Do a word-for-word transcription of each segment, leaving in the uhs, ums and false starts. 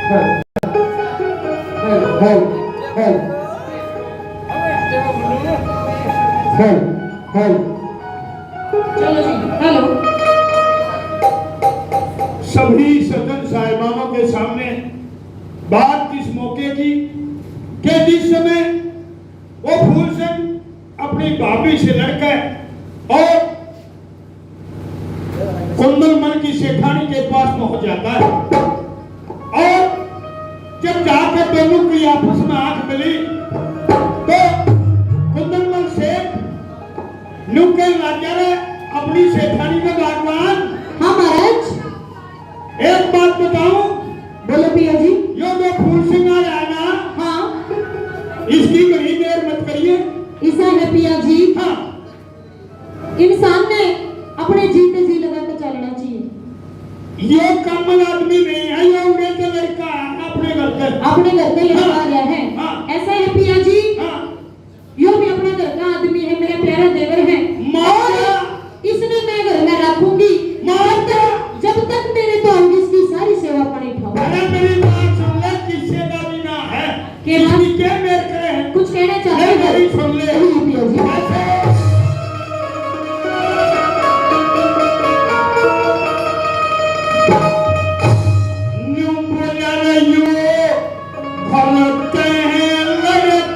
Hello, hello, hello. Hello, hello. चलो जी, हेलो। सभी सज्जन साहिबानों के सामने बात किस मौके की, कि जिस समय वो फूल सिंह अपनी भाभी से लड़कर और कुंदन मल की सेठानी के पास पहुंच जाता है और जब जाकर दोनों की आपस में आंख मिली तो कुंदन मल सेठ न्यू कहने लग गया, "रे, अपनी सेठानी में भगवान।" हाँ महाराज। एक बात बताऊं? बोलो पिया जी। यो जो फूल सिंह आ रहा है ना, हाँ। इसकी बड़ी देर मत करिए। ऐसा है पिया जी। हाँ। इंसान ने अपने जी ते जी लगा के चलना चाहिए। यो कम आदमी नहीं है, यो उड़े का लड़का है, अपने घर का। अपने घर का लड़का हाँ। आ रहा है। हाँ। ऐसा है पिया जी। हाँ। यो भी अपने घर का आदमी है, मेरा प्यारा देवर है। माँ। और इसने मैं घर में रखूंगी। माँ। जब तक, जब तक मेरे तो आऊंगी, इसकी सारी सेवा पानी उठाऊंगी। अरे मेरी बात सुन ले, किससे का भी ना है। के बात? इसकी क्या मेर करे है? कुछ कहना चाहते नहीं, हो? मेरी सुन ले। नहीं, पिया जी। ऐसे न्यू बोलिया रे, यू भरते हैं लड़े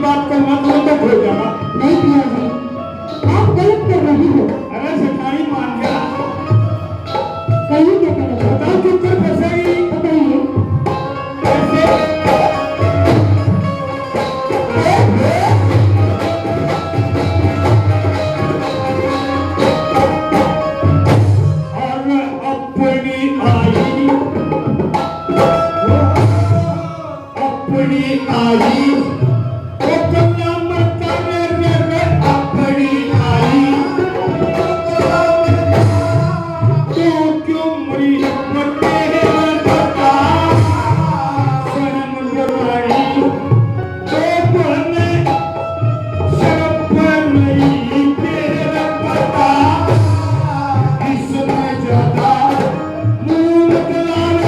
बात करना, तुरंत हो जाना। नहीं भैया जी, आप गलत कर रहे हो। अरे सेठानी मान जा। कहिए क्या कहना चाहते हो? बताओ, क्यों कर फंसेगी? बताइए। कैसे? और अपनी आई, अपनी आई, ओ कन्या मरता ने रे, रे, अपनी आई। तू क्यों मरी बटे बता, शर्म जवानी, तो बने शर्म पर नहीं तेरे पता। इसमें ज्यादा मुंह मत लाल,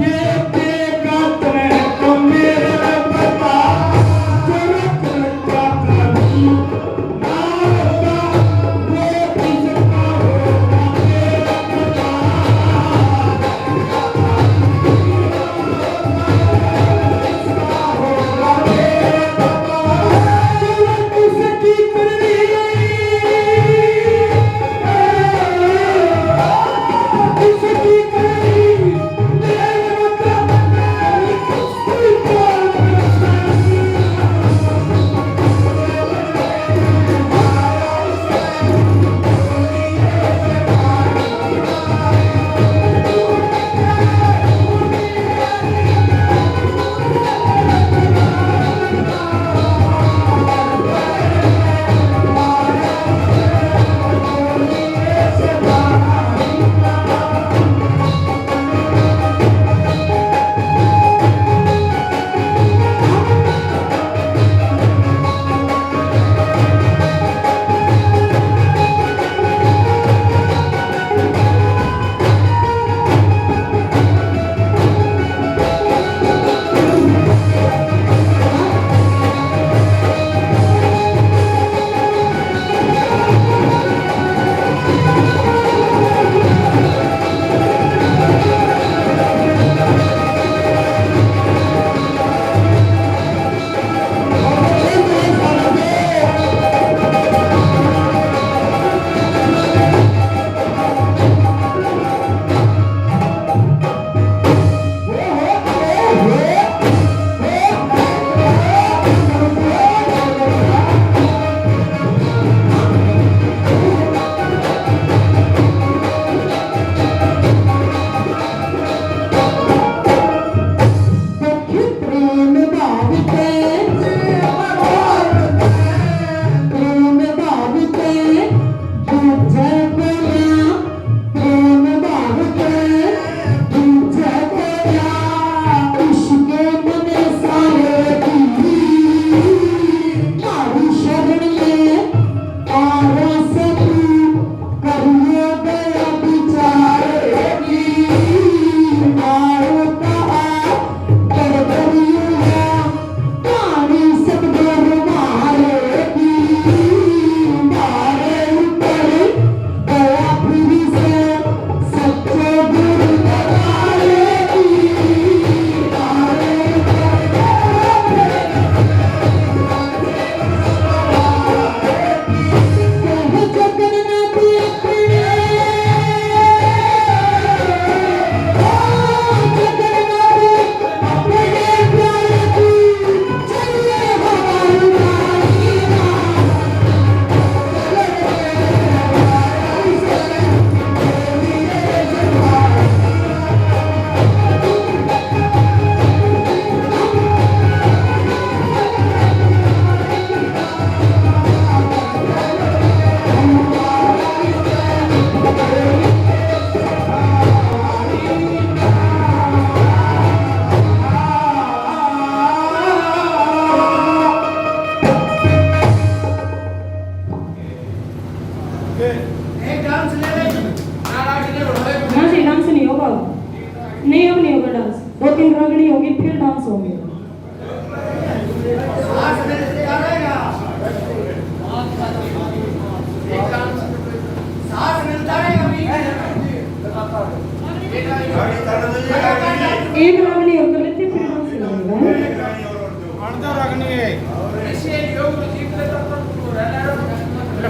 के देगा तने तो मेरे पता। तेरा करता नहीं, ना होगा वो किसका होगा तेरा पता। प्रेम भाव के, प्रेम भाव के, दूजे को या, प्रेम भाव के, दूजे को या, इश्क मने सारे की, मारी शरण में आवा से तू, करिए दया बिचारे की, आओ तो आ, कर करिए या,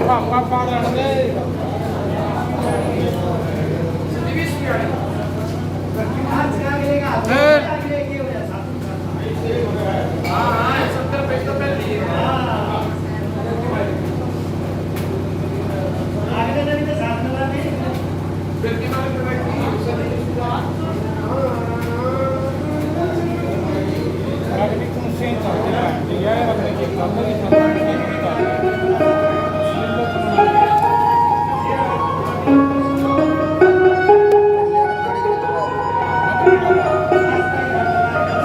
पापा पालन दे। फिर